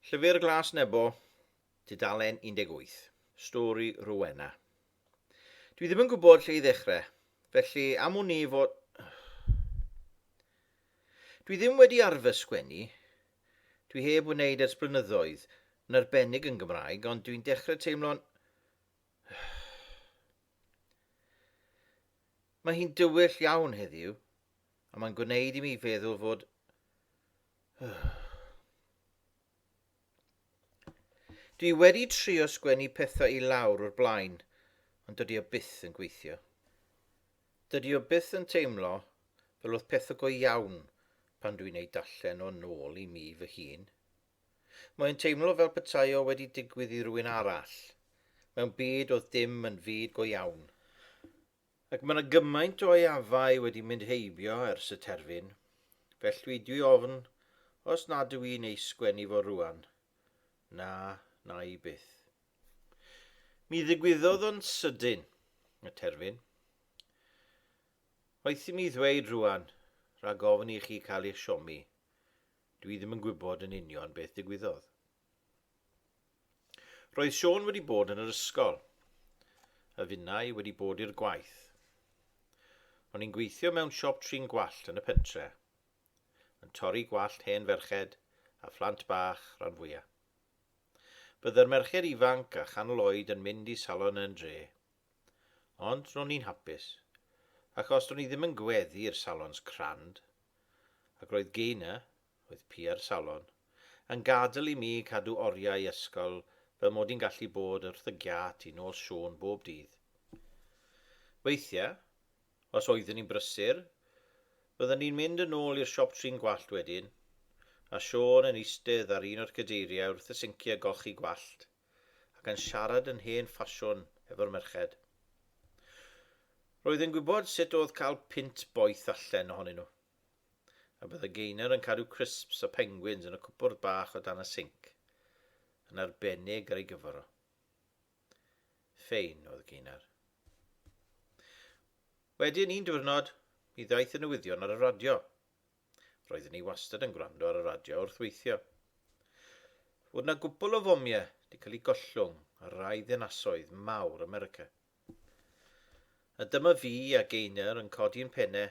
Llyfr Glas Nebo, tudalen 18. Stori Rowena. Dwi ddim yn gwybod lle i ddechrau, felly am wn i fod... Dwi ddim wedi arfer sgwennu. Dwi heb wneud ers blynyddoedd, yn arbennig yn Gymraeg, ond dwi'n dechrau teimlo'n... Mae hi'n dywyll iawn heddiw, a mae'n gwneud i mi feddwl fod... Dwi wedi trio sgwennu pethau i lawr o'r blaen, ond dydy o byth yn gweithio. Dydy o byth yn teimlo fel oedd pethau go iawn pan dwi'n eu darllen o nôl i mi fy hun. Mae'n teimlo fel petai o wedi digwydd i rywun arall, mewn byd oedd dim yn fyd go iawn. Ac mae 'na gymaint o aeafau wedi mynd heibio ers y terfyn, felly dwi ofn os nad yw i'n ei sgwennu fo rŵan, na, na i byth. Mi ddigwyddodd o'n sydyn, y terfyn. Waeth i mi ddweud rŵan, rhag ofn i chi cael eich siomi, dwi ddim yn gwybod yn union beth ddigwyddodd. Roedd Siôn wedi bod yn yr ysgol, a finnau wedi bod i'r gwaith. O'n i'n gweithio mewn siop trin gwallt yn y pentre, yn torri gwallt hen ferched a phlant bach rhan fwya. Bydde'r merched ifanc a chanol oed yn mynd i salon yn dre. Ond ro'n i'n hapus, achos do'n i ddim yn gweddu i'r salons crand, ac roedd Gaynor, oedd piau'r salon, yn gadael i mi cadw oriau ysgol fel mod i'n gallu bod wrth y giât i nôl Siôn bob dydd. Weithiau, os oeddwn i'n brysur, fydden i'n mynd yn ôl i'r siop trin gwallt wedyn, a Siôn yn eistedd ar un o'r cadeiriau wrth y sinciau golchi gwallt, ac yn siarad yn hen ffasiwn efo'r merched. Roedd yn gwybod sut oedd cael pint boeth allan ohonyn nhw. A bydde Gaynor yn cadw crisps a penguins yn y cwpwrdd bach o dan y sinc, yn arbennig ar ei gyfer o. Ffein oedd Gaynor. Wedyn un diwrnod, mi ddaeth y newyddion ar y radio. Roeddwn i wastad yn gwrando ar y radio wrth weithio. Fod 'na gwpl o fomiau 'di cael eu gollwng ar rai ddinasoedd mawr America. A dyma fi a Gaynor yn codi'n penne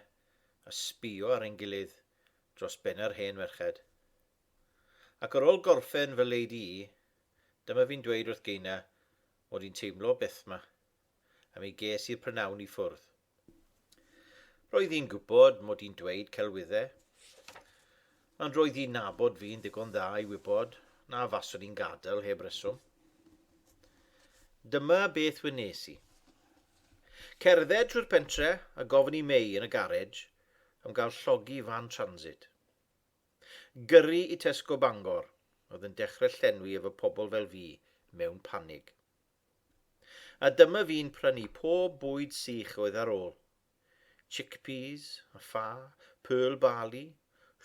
a sbio ar ein gilydd dros benna'r hen ferched. Ac ar ôl gorffen fy lady i, dyma fi'n dweud wrth Gaynor mod i'n teimlo beth 'ma, a mi ges i'r prynawn i ffwrdd. Roedd hi'n gwybod mod i'n dweud celwydde, ond roedd hi'n nabod fi'n ddigon dda i wybod na faswn i'n gadael heb reswm. Dyma beth wnes i. Cerdded trwy'r pentre a gofyn i May yn y garej am gael llogi fan transit. Gyrru i Tesco Bangor, oedd yn dechrau llenwi efo pobl fel fi mewn panig. A dyma fi'n prynu pob bwyd sych oedd ar ôl. Chickpeas a ffa, pearl barley,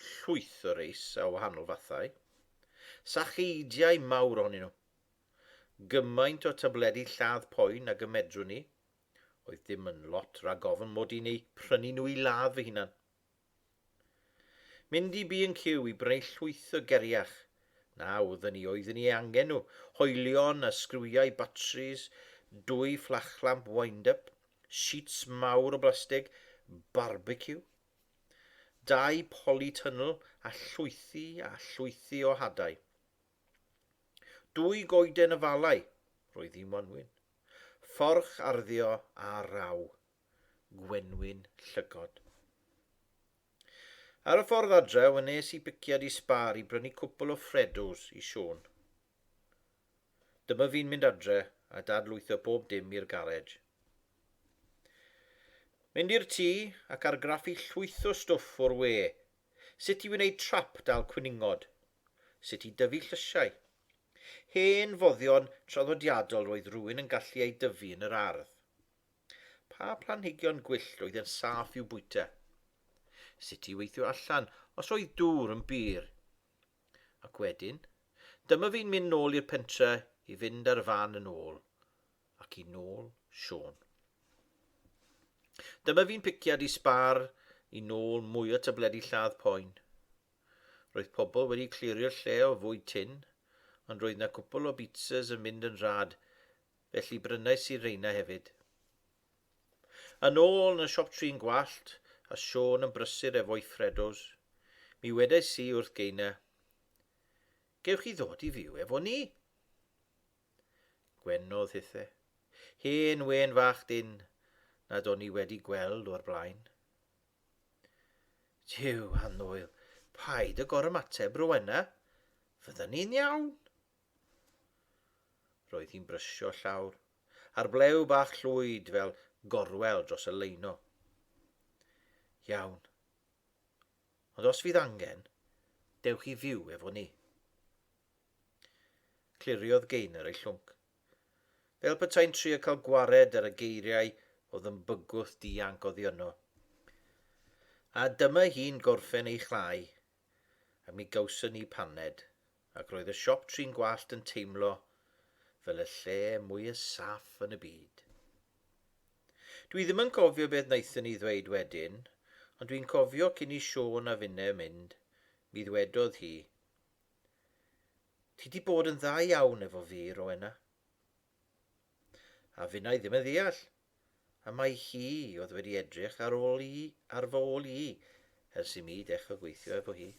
llwyth o reis a wahanol fathau. Sacheidiau mawr ohonyn nhw. Gymaint o tabledi lladd poen ag y medrwn i. Oedd dim yn lot rhag ofn mod i'n eu prynu nhw i ladd fy hunan. Mynd i B&Q i brynu llwyth o geriach. Na, wyddwn i oeddwn i ei angen nhw. Hoelion a sgriwiau batris, dwy fflachlamp wind-up, sheets mawr o blastig, barbeciw, dau polytunnel a llwythi a llwythi o hadau. Dwy goeden afalau, roedd hi'n wanwyn. Fforch arddio a raw. Gwenwyn llygod. Ar y ffordd adre, wnes i biciad i Spar i brynu cwpl o Freddos i Siôn. Dyma fi'n mynd adre a dadlwytho bob dim i'r garej. Mynd i'r tŷ ac argraffu llwyth o stwff o'r we. Sut i wneud trap dal cwningod. Sut i dyfu llysiau. Hen foddion traddodiadol roedd rhywun yn gallu eu dyfu yn yr ardd. Pa planhigion gwyllt oedd yn saff i'w bwyta? Sut i weithio allan os oedd dŵr yn bur? Ac wedyn, dyma fi'n mynd nôl i'r pentre i fynd ar fan yn ôl, ac i nôl Siôn. Dyma fi'n piciad i Spar i nôl mwy o tabledi lladd poen. Roedd pobl wedi clirio'r lle o fwyd tun. Ond roedd 'na cwpl o bizzas yn mynd yn rhad, felly brynais i reina hefyd. Yn ôl yn y siop trin gwallt, a Siôn yn brysur efo'i Freddos, mi wedais i wrth Geina, Gewch chi ddod i fyw efo ni? Gwenodd hithe. Hen wên fach dyn nad o'n i wedi gweld o'r blaen. Duw annwyl, paid y gorymateb, Rowena. Fydden ni'n iawn. Roedd hi'n brysio llawr, a'r blew bach llwyd fel gorwel dros y leino. Iawn. Ond os fydd angen, dewch i fyw efo ni. Cliriodd Gaynor ei llwnc. Fel petai'n trio cael gwared ar y geiriau oedd yn bygwth dianc oddi yno. A dyma hi'n gorffen ei chlai, a mi gawson ni paned, ac roedd y siop trin gwallt yn teimlo fel y lle mwya saff yn y byd. Dwi ddim yn cofio beth wnaethon ni ddweud wedyn, ond dwi'n cofio cyn i Siôn a finne mynd, mi ddwedodd hi, Ti 'di bod yn dda iawn efo fi, Rowena. A finnau ddim yn ddeall, a mai hi oedd wedi edrych ar ôl i, ar fy ôl i, ers i mi dechrau gweithio efo hi.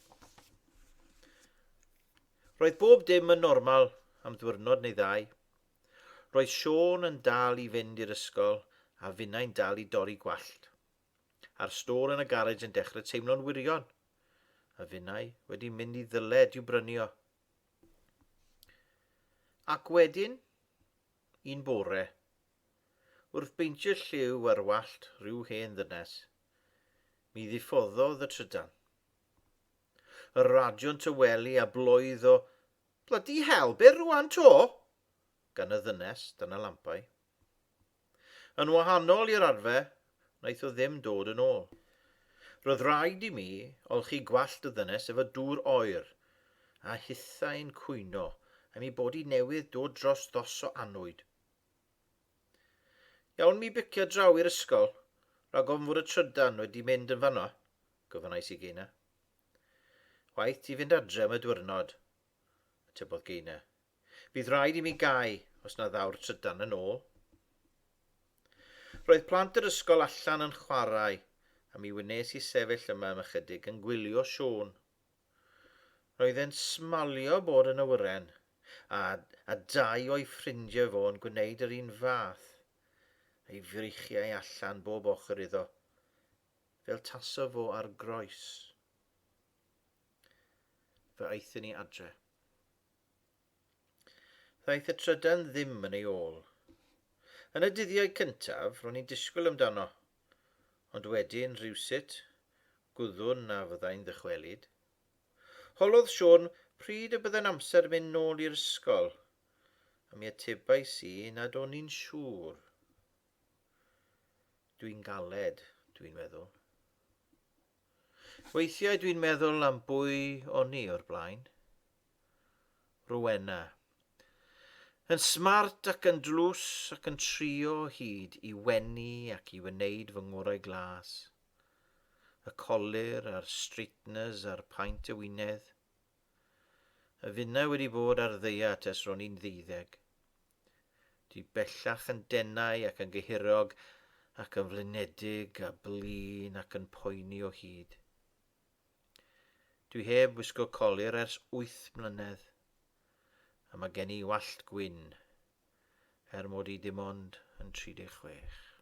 Roedd bob dim yn normal am ddwyrnod neu ddau. Roedd Siôn yn dal i fynd i'r ysgol a finnau'n dal i dorri gwallt. A'r stôl yn y garej yn dechrau teimlo'n wirion. A finnau wedi mynd i ddyled i'w brynu o. Ac wedyn, un bore, wrth beintio lliw ar wallt rhyw hen ddynes, mi ddiffoddodd y trydan. Y radio'n tywelu a bloedd o Blydi hel, be rwan to? gan y ddynes dan y lampau. Yn wahanol i'r arfer, wnaeth o ddim dod yn ôl. Roedd rhaid i mi olchi gwallt y ddynes efo dŵr oer, a hithau'n cwyno am ei bod hi newydd dod dros ddos o annwyd. Iawn mi bicio draw i'r ysgol, rhag ofn fod y trydan wedi mynd yn fanno, gofynnais i Geina. Waeth ti fynd adre am y dwyrnod, atebodd Geina. Fydd rhaid i mi gau os na ddaw'r trydan yn ôl. Roedd plant yr ysgol allan yn chwarae a mi wnes i sefyll yma am ychydig yn gwylio Siôn. Roedd e'n smalio bod yn awyren a, a dau o'i ffrindiau fo yn gwneud yr un fath, a'i freichiau allan bob ochr iddo, fel taso fo ar groes. Fe aethon ni adre. Ddaeth y trydan ddim yn ei ôl. Yn y dyddiau cyntaf, ro'n i'n disgwyl amdano, ond wedyn, rhywsut, gwyddwn na fyddai'n ddychwelyd. Holodd Siôn pryd y byddai'n amser mynd nôl i'r ysgol, a mi atebais i nad o'n i'n siŵr. Dwi'n galed, dwi'n meddwl. Weithiau dwi'n meddwl am bwy o'n i o'r blaen. Rowena. Yn smart ac yn dlws ac yn trio hyd i wenu ac i wneud fy ngorau glas. Y colur a'r straighteners a'r paent y wynedd. Y finna wedi bod ar ddeiat ers ro'n i'n ddeuddeg. Dwi bellach yn denau ac yn gyhyrog ac yn flinedig a blin ac yn poeni o hyd. Dwi heb wisgo colur ers wyth mlynedd, a mae gen i wallt gwyn, er mod i dim ond yn 36.